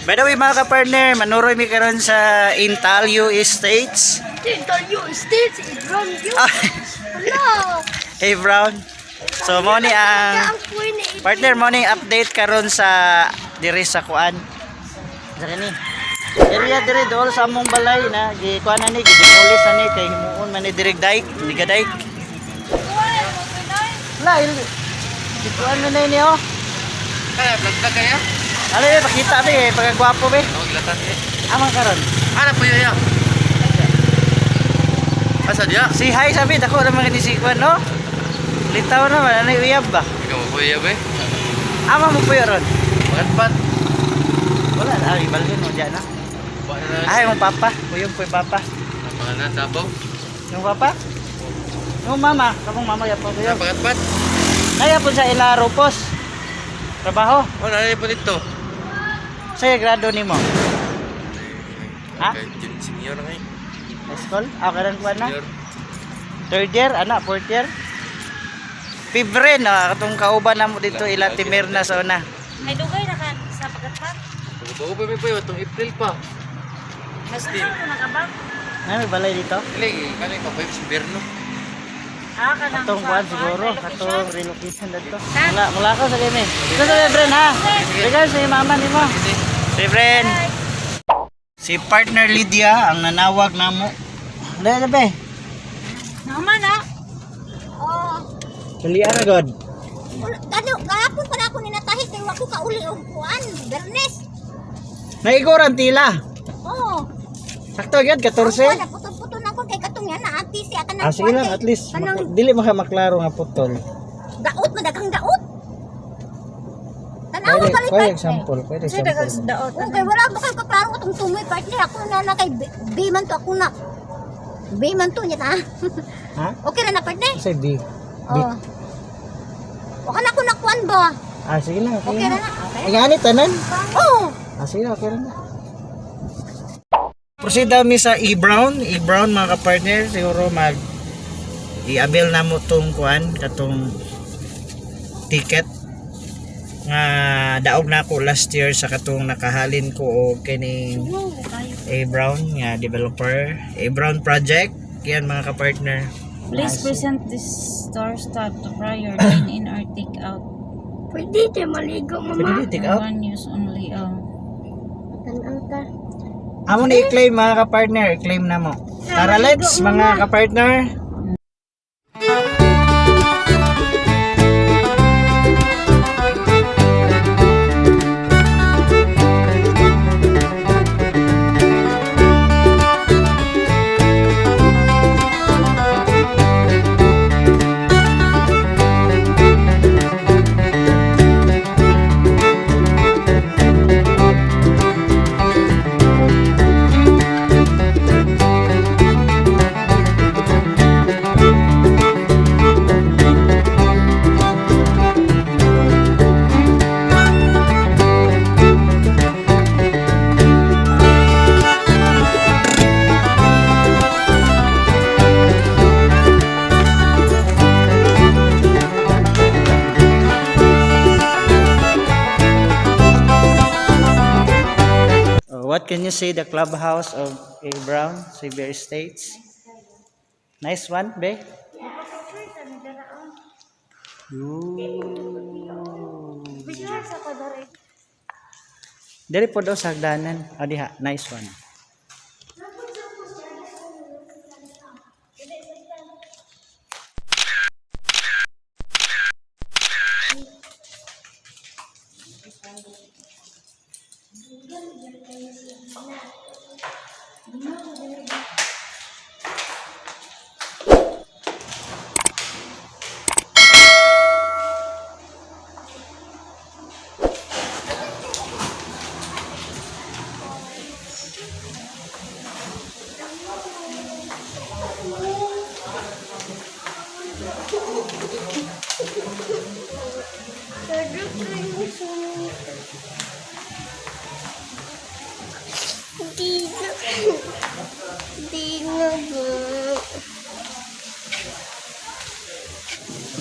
By the way, mga ka-partner, manuroy mi karon sa Intalio Estates. Intalio Estates, Ibron yun. Ah, Hello. Hey Brown. So mo ni ang partner mo ni update karon sa diri sa kuan. Diri ni. Area diri dool sa among balay na gi kuan na ni, gidemolish na ni kay himuon man ni diri dike, niga dike. La il gikuan man na ni oh. Kaya, vlog na kaya? Ano eh, pakita be, eh, pagkagwapo be. Ako gilatan eh. Amang karon. Ana po yun. Asa diya? Si hi sabi dako ra man ni si kuan no. Litaw naman ano uyab ba? Ikaw mo po yun eh. Ama mo po ron. Magatpat. Wala na, ibalhin mo dyan na. Ay, mong papa. Uyong po yung papa. Mga na, sabaw. Yung papa? Yung mama. Kamong mama yapon ko yun. Pagatpat. Kaya po sa ila Rupos. Trabaho. Oh, nanay po dito. Sa grado ni mo. Ha? Senior na ngayon. High school? Ah, karan ko na. Senior. Third year, ana, fourth year. Pibre na katong kauban na mo dito ila Timirna sa una. Ay, dugay na ka sa pagatpat. Bago pa may po yun, itong April pa. Mas ko na ka ba? Ay, may balay dito. Kali, kali pa po yung Berno. Ah, kanang Katong sa kuan siguro, relocation. katong relocation dito. Mula, mula ko sa kami. Ito sa Bren ha. Bigay sa mama nimo. Si Bren. Si partner Lydia ang nanawag namo. Dali be. Naman na. Oh. Dali ra god. Kano kahapon pa na ako ninatahi kay wa ko kauli og kuan, Bernes. Naiguran tila. Oh. Sakto gyud 14. Wala putol-putol na ko kay katong yan na anti siya kanang Ah, sige lang, kay at least kanang dili maka maklaro nga putol. daot man daghang daot. Tanawa Pwede, kali pwede partner. example, pwede Sa dagang example. daot. Okay, wala ba kayo kaklaro atong tumoy partner ako na na kay B, B man to ako na. B man to niya ta. Ha? Okay ra na partner. Say B. B. Oh. Wa ka na ko nakuan ba? Ah, sige lang, okay Okay ra na. na. Okay. Ingani tanan. Oh. Ah, sige lang, okay lang na. Proceed mi sa E. Brown. E. Brown mga ka-partner, siguro mag i-avail na mo tong kuan katong ticket nga daog na ako last year sa katong nakahalin ko og kining A. Brown nga developer A. Brown project yan mga ka-partner. Please present this store stub to prior dine in or take out. Pwede te maligo. Pwede di take out. One use only. Oh. Tanaw ta. Amo na i-claim mga ka-partner, i-claim na mo. Tara let's mga ka-partner. What can you say the clubhouse of A. Brown, Xavier Estates? Nice one, be. Ooh. Dili po daw sa hagdanan. Ah, diha. Nice one.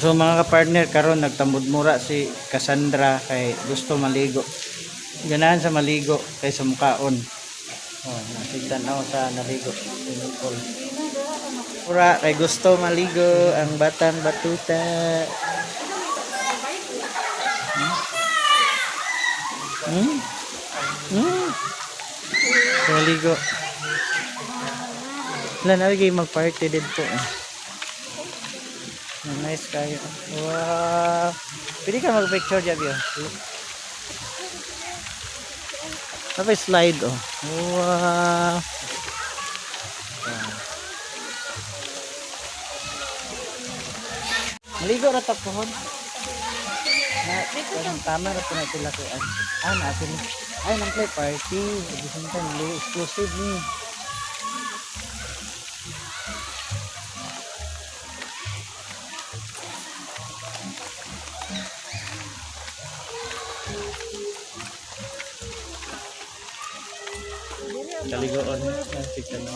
So mga kapartner, karon nagtambod-mura si Cassandra kay gusto maligo. Ganahan sa maligo kay sa mukaon. Oh, nakita na ako sa naligo. Swimming pool. Mura kay gusto maligo ang batang batuta. Hmm? Hmm? Gusto maligo. Wala na kayo mag-party dito. Eh. Nice kayo. Wow. Pwede ka mag-picture dyan, yun. Tapos slide, oh. Wow. Maligo ra ta pohon. Na, kanang tama ra po na sila ko. Ah, na sila. Ay, nang play party. At the same time, exclusive ni. Kaligoon. Ah, tignan mo.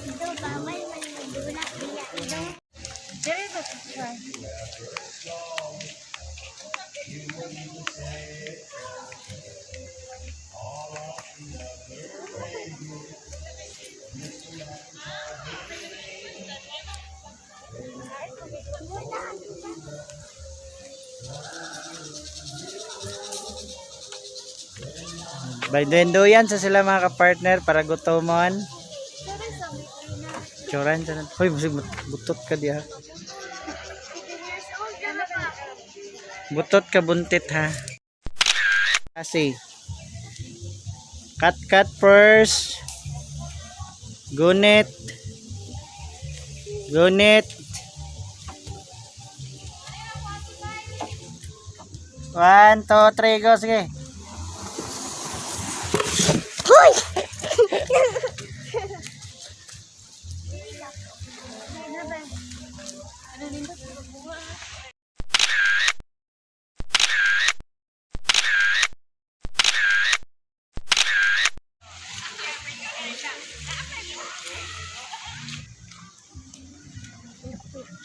Ito, bawal man magdula. Iya, ito. Dire ba picture? By yan sa sila mga kapartner para gutomon. Tsuran sa. Hoy, musig butot ka diha. Butot ka buntit ha. Kasi cut cut first. Gunit. Gunit. One, two, three, go. Sige. Hoy!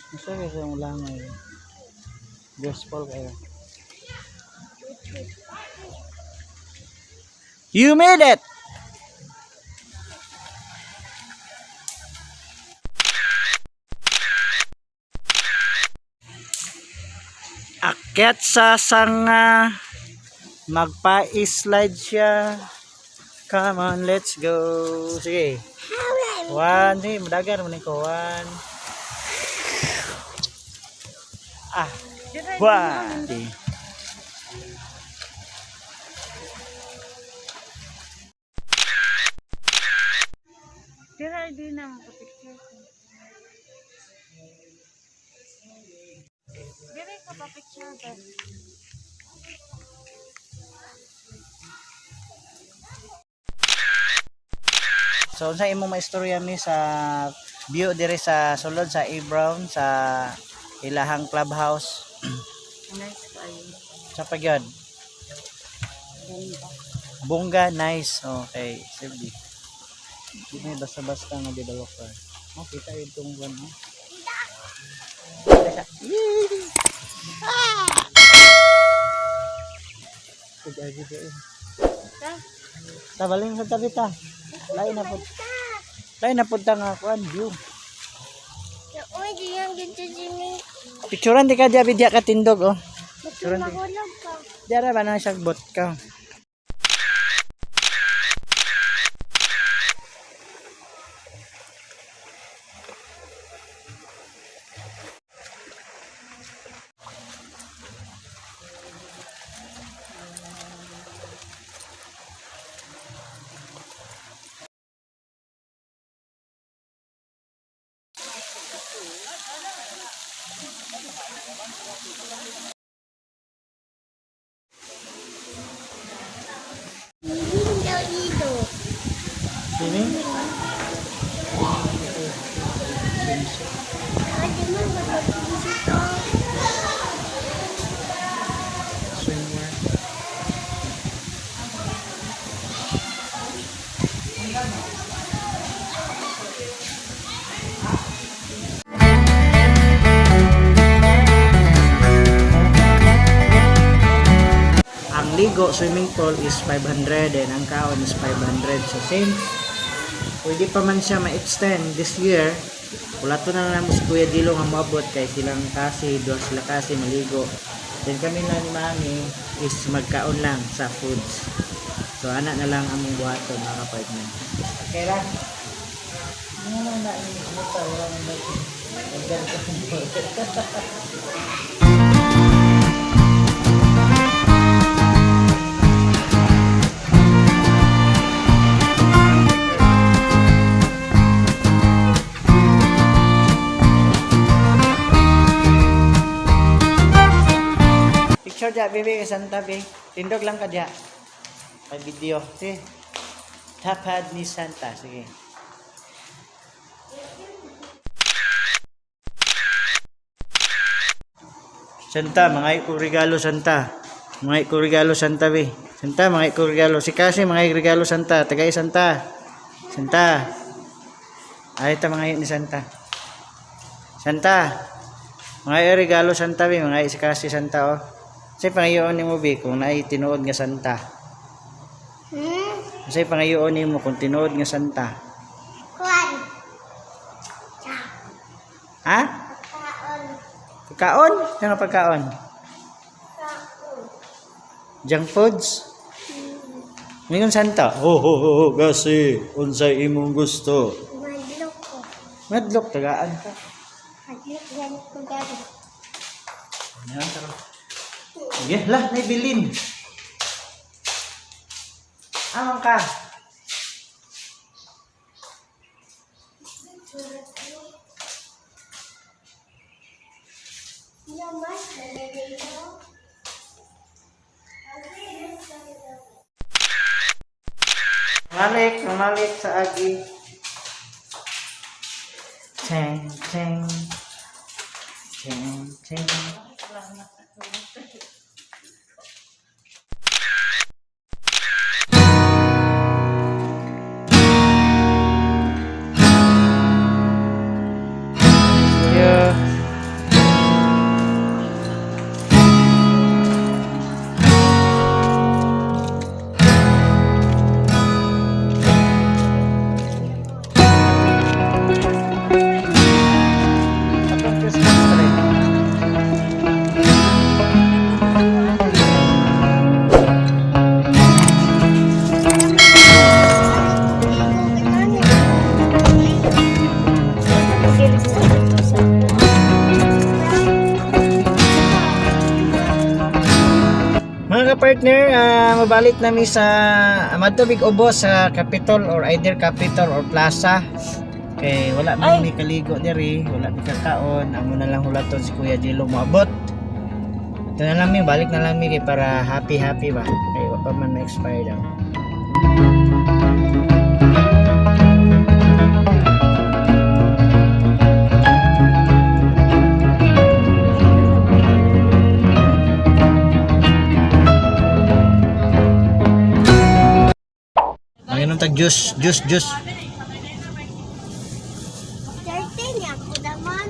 Gusto ko sa langay. Gospel kayo. You made it! Akyat sa sanga. Magpa-slide siya. Come on, let's go. Sige. One, sige, madagan mo ni ko. One. Ah. One. Sige. Dire di na mo picture. Dire ka pa picture ba? So unsa imong maistorya mi sa view dire sa sulod sa A Brown sa ilahang clubhouse Nice kayo. sa pagyod. Ganda. Bongga nice. Okay, sige. Di may basta-basta nga developer. Oh, kita itong one, no? Ta? Tabalin sa tabi ta. Lain na po. Lain na po ta nga kuan view. Uy, di yan dito sini. Picturean di ka diya bidya ka tindog oh. Ba't mahulog ka? Diara ba na siya bot ka. Hindi daw dito. Sini? Ate mo, magpapagod ito. Swimwear. paligo swimming pool is 500 and ang kaon is 500. So since pwede pa man siya ma-extend this year, wala to na lang si Kuya Dilo nga moabot kay silang kasi, duha sila kasi maligo. Then kami na ni Mami is magkaon lang sa foods. So ana na lang among buhaton, mga kapartner. Okay ra. Ano na na ni muta wala man ba? Picture dia, baby, kay Santa, be. Tindog lang ka diya. May video. Sige. Tapad ni Santa. Sige. Santa, mga ko regalo Santa. Mga ko regalo Santa, be. Santa, mga ko regalo. Si Kasi, mga regalo Santa. Tagay Santa. Santa. Ay, ta mga ni Santa. Santa. Mga regalo Santa, be. Mga si Kasi Santa, oh. Say pangayoon nimo, be, kung naay tinuod nga Santa. Hmm? Say pangayoon nimo kung tinuod nga Santa. Kwan. Ha? Kaon. Pagkaon? Ano nga pagkaon? Kaon. Junk foods? Ngayon Santa. Ho ho ho ho, kasi unsay imong gusto. Madlok ko. Madlok tagaan ka. Madlok ganit ko gano'n. Yan, tara. Sige, lah, naibilin. Amang ka. Yaman, nalagay ko. Malik, malik sa agi. Cheng, cheng. Cheng, cheng. Yeah. Atong Christmas tree. Mga ka-partner, mabalik nami sa Madtubig Ubos sa Capitol or either Capitol or Plaza. Kay wala man Ay. mi kaligo diri, wala mi kakaon, amo na lang hulaton si Kuya Jilo moabot. Ito na lang mi, balik na lang mi kay para happy happy ba. Kay wa pa man ma-expire daw. Manginom tag juice, juice, juice. Dirty niya ko naman.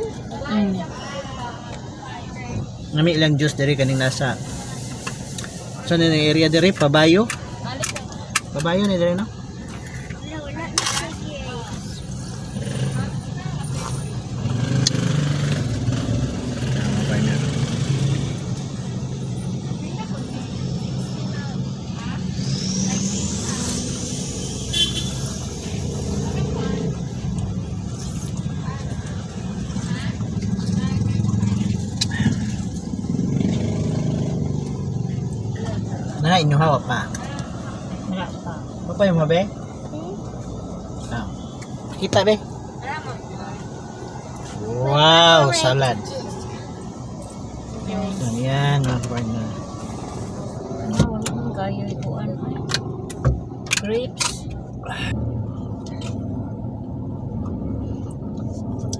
Nami lang juice diri kaning nasa. So ni area diri Pabayo. Pabayo ni diri no? Wala, wala na sige. Partner. Nana inuhawa pa. Wala pa. Pa yung mabe? Ah. Kita be. Wow, salad. Ayan, mga partner. Ah, wala mong gayo ikuan. Ay. Grapes.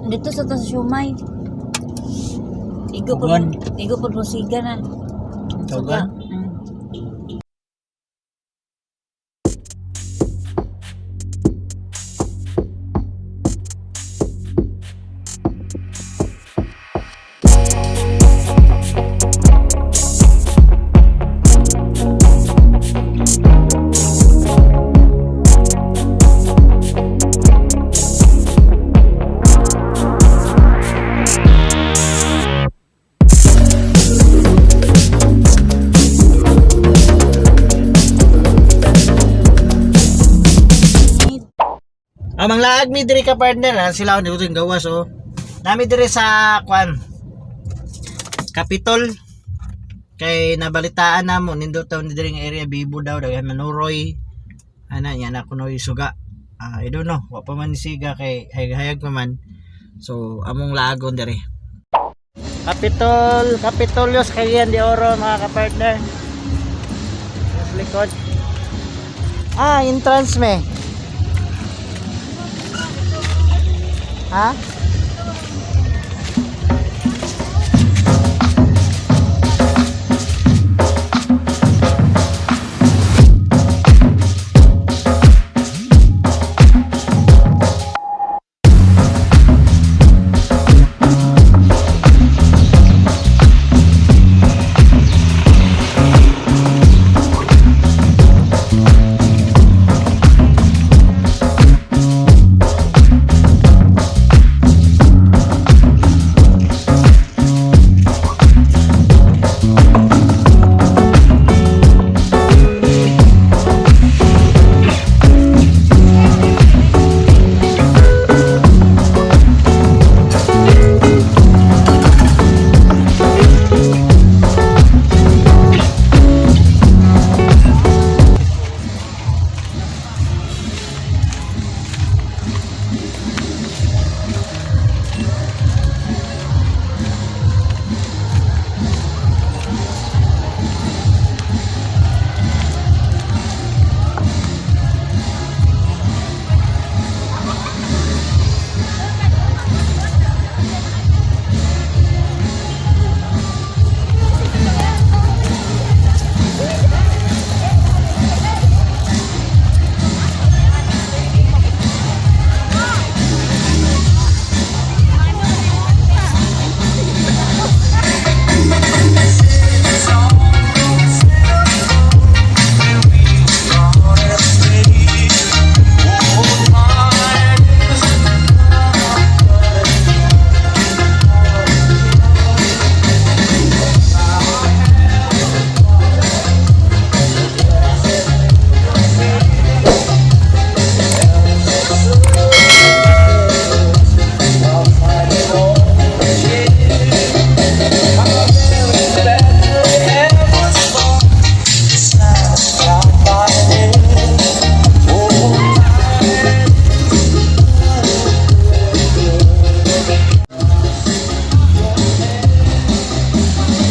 Dito sa tas siomay. Igo po, Tugon. igo po siga na. Tugon? Mm. Oh, manglaag mi diri, ka partner, ha? Sila ni yung gawas oh. Nami diri sa kwan. Capitol, kay nabalitaan namo nindot daw ni diri nga area, bibo daw, daghan manuroy. Ana niya na kuno suga. Ah, I don't know, wa pa man ni siga kay hayag pa man. So among laagon diri. Capitol, Capitolios, Cagayan de Oro, mga ka-partner. Sa likod. Ah, entrance me. Ha?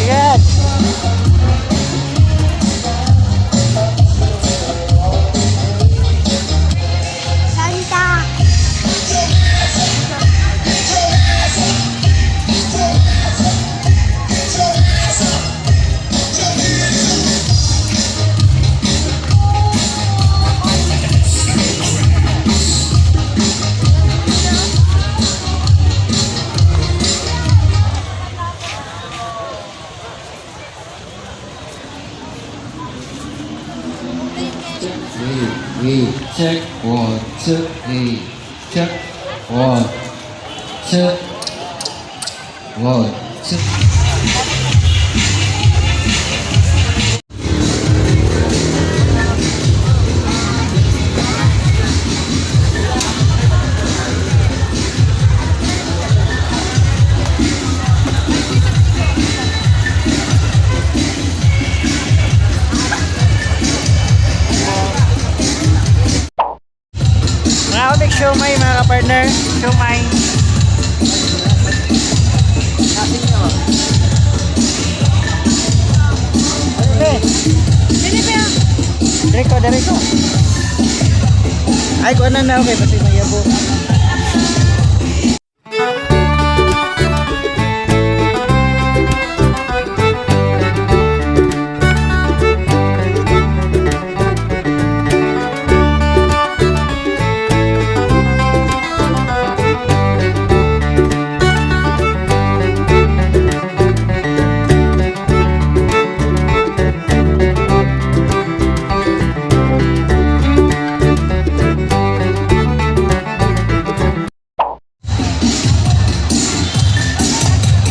Sigat. Santa. Three, check, one, two, three, check, one, two, one, two. Mga katik siomay, mga ka-partner. Siomay. Eh. Direko, direko. Ay, kuha na na. Okay, kasi may yabo.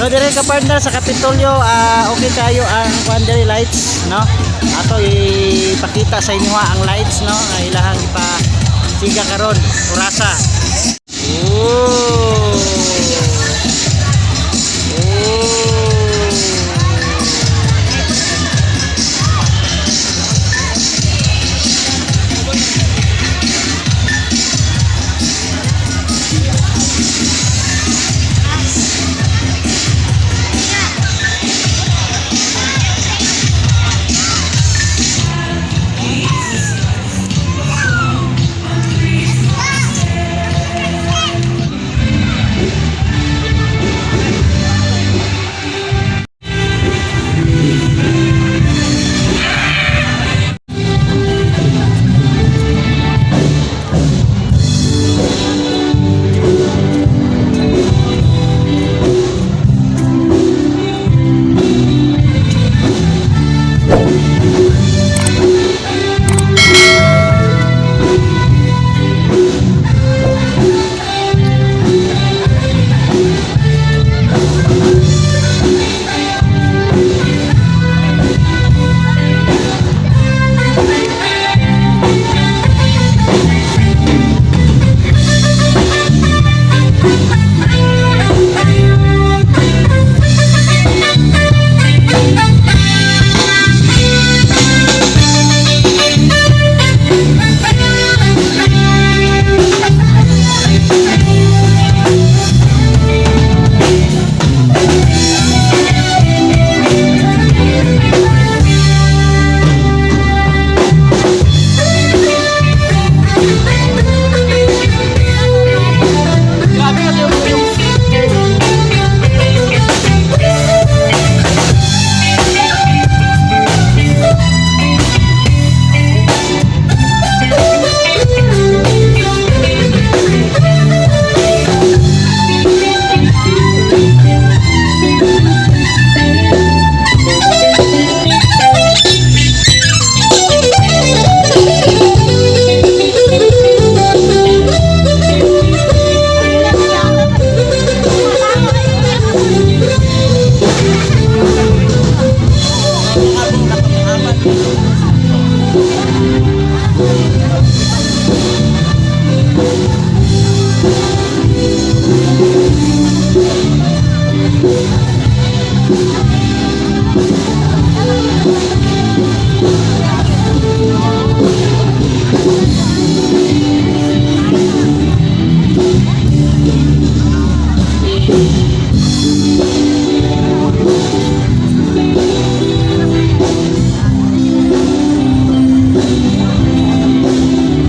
So dire, ka partner, sa Kapitolyo, ah, okay kayo ang kuan lights, no? Ato ipakita sa inyo ang lights, no? Nga ilahang ipa Siga karon, orasa. Oh. Oh.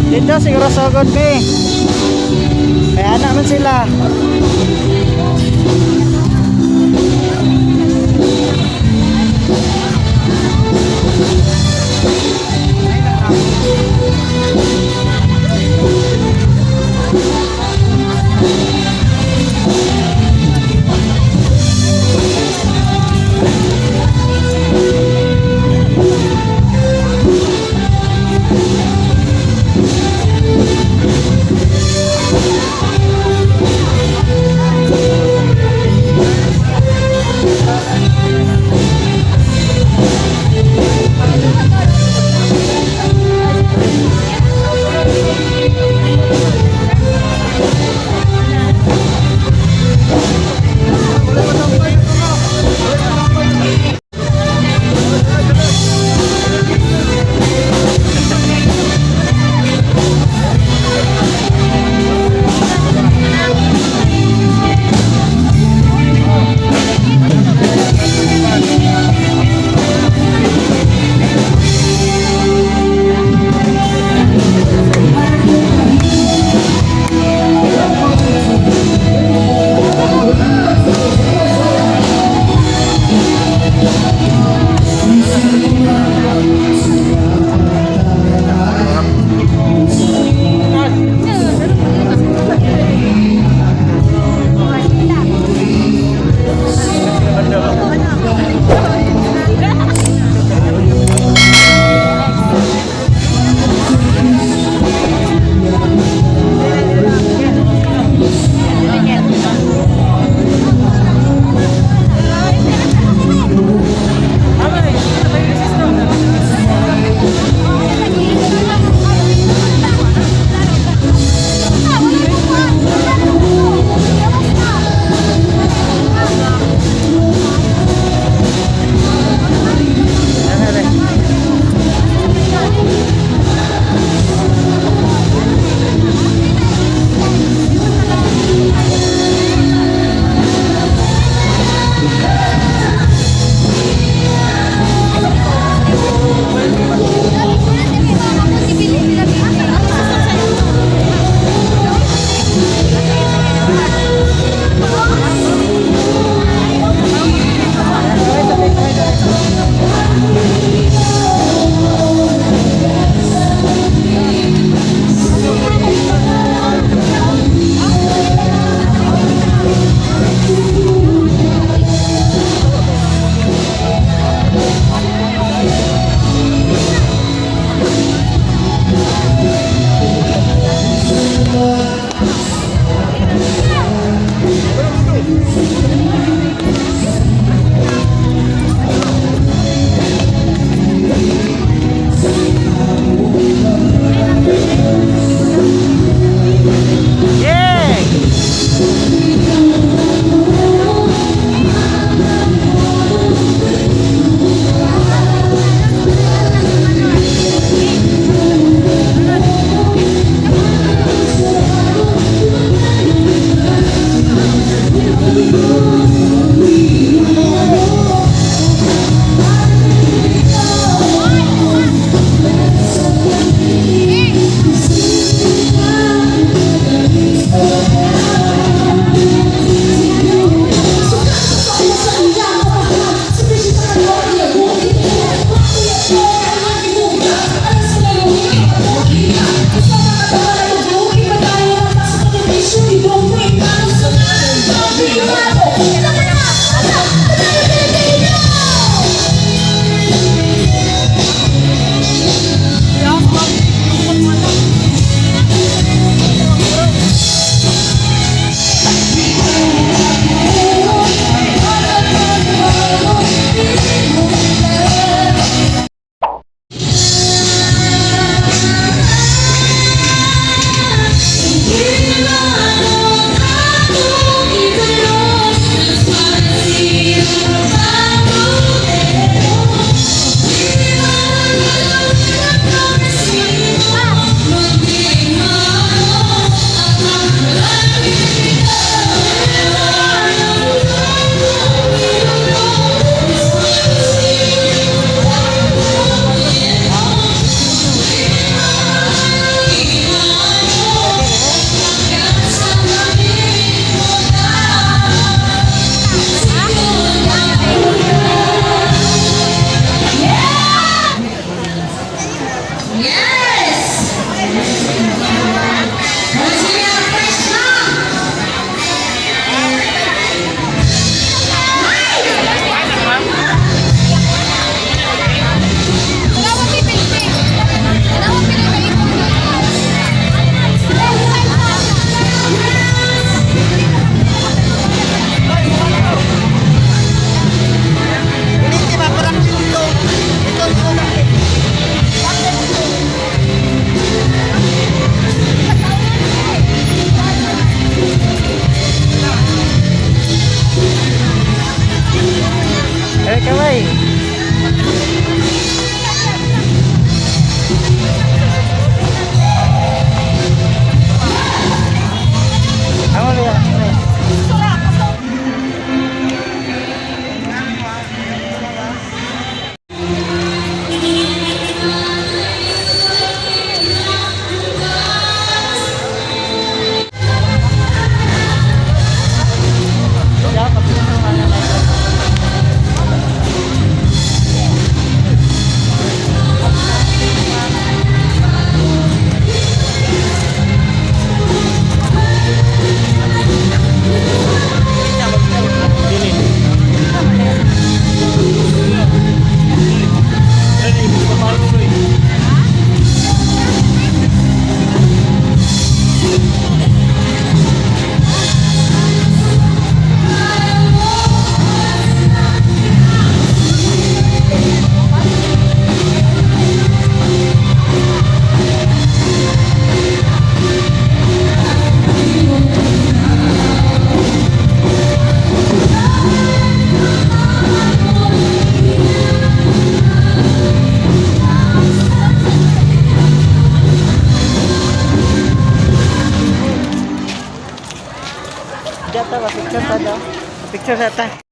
Dito siguro sugod be. Kaya anak man sila. Yeah! Eh, kamay. Amo niya. Jata ba picture ta daw. Picture sa ta.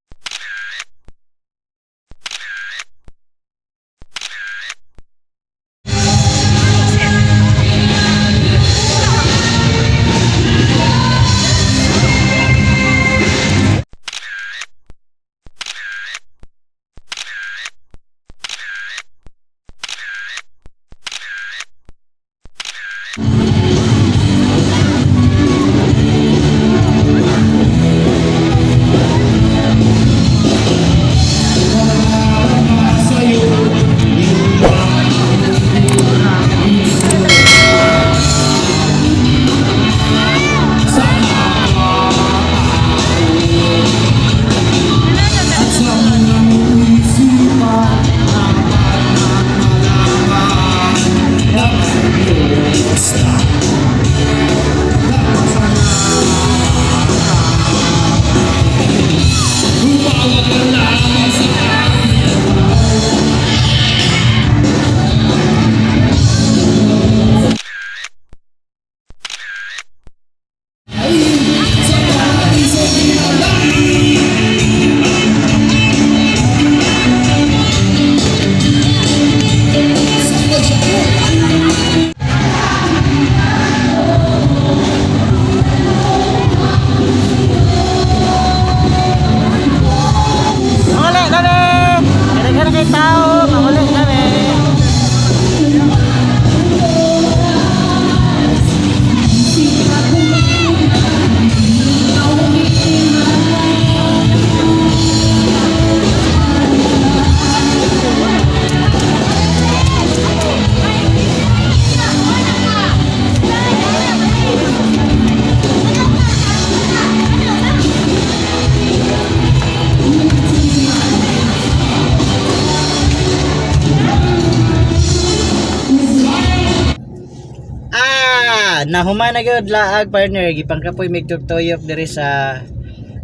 Yeah, nahuman na gyud laag, partner, gipangkapoy mig tuyok diri sa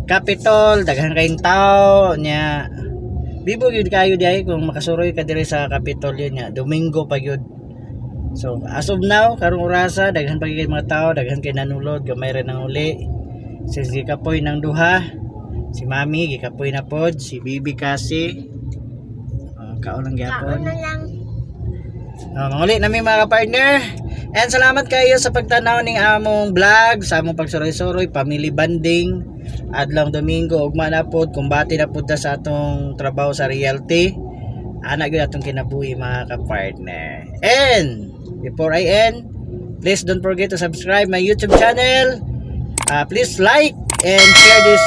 Capitol, daghan kayong tao nya. Bibo gyud kayo diay kung makasuroy ka diri sa Capitol yun nya. Domingo pa gyud. So, as of now, karong orasa, daghan pa gyud mga tao, daghan kay nanulod, gamay ra nang uli. Since gikapoy ng duha, si Mami gikapoy na pod, si Bibi kasi kaon lang gyapon. Kaon na lang. Manguli nami, mga partner. And salamat kayo sa pagtanaw ning among vlog, sa among pagsuroy-suroy, family bonding. Adlong Domingo, ugma na pod, kumbati na pod ta sa atong trabaho sa realty. Ana gyud atong kinabuhi, mga ka-partner. And before I end, please don't forget to subscribe my YouTube channel. Please like and share this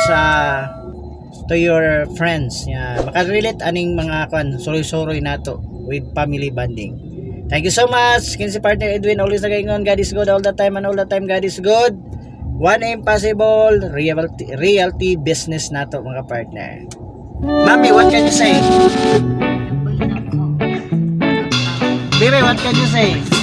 to your friends. Yeah, makarelate aning mga kwan, suroy-suroy nato with family bonding. Thank you so much. Kini si partner Edwin, always nagaingon, God is good all the time and all the time God is good. One impossible realty, realty business nato, mga partner. Mami, what can you say? Kapoy na ko. Baby, what can you say?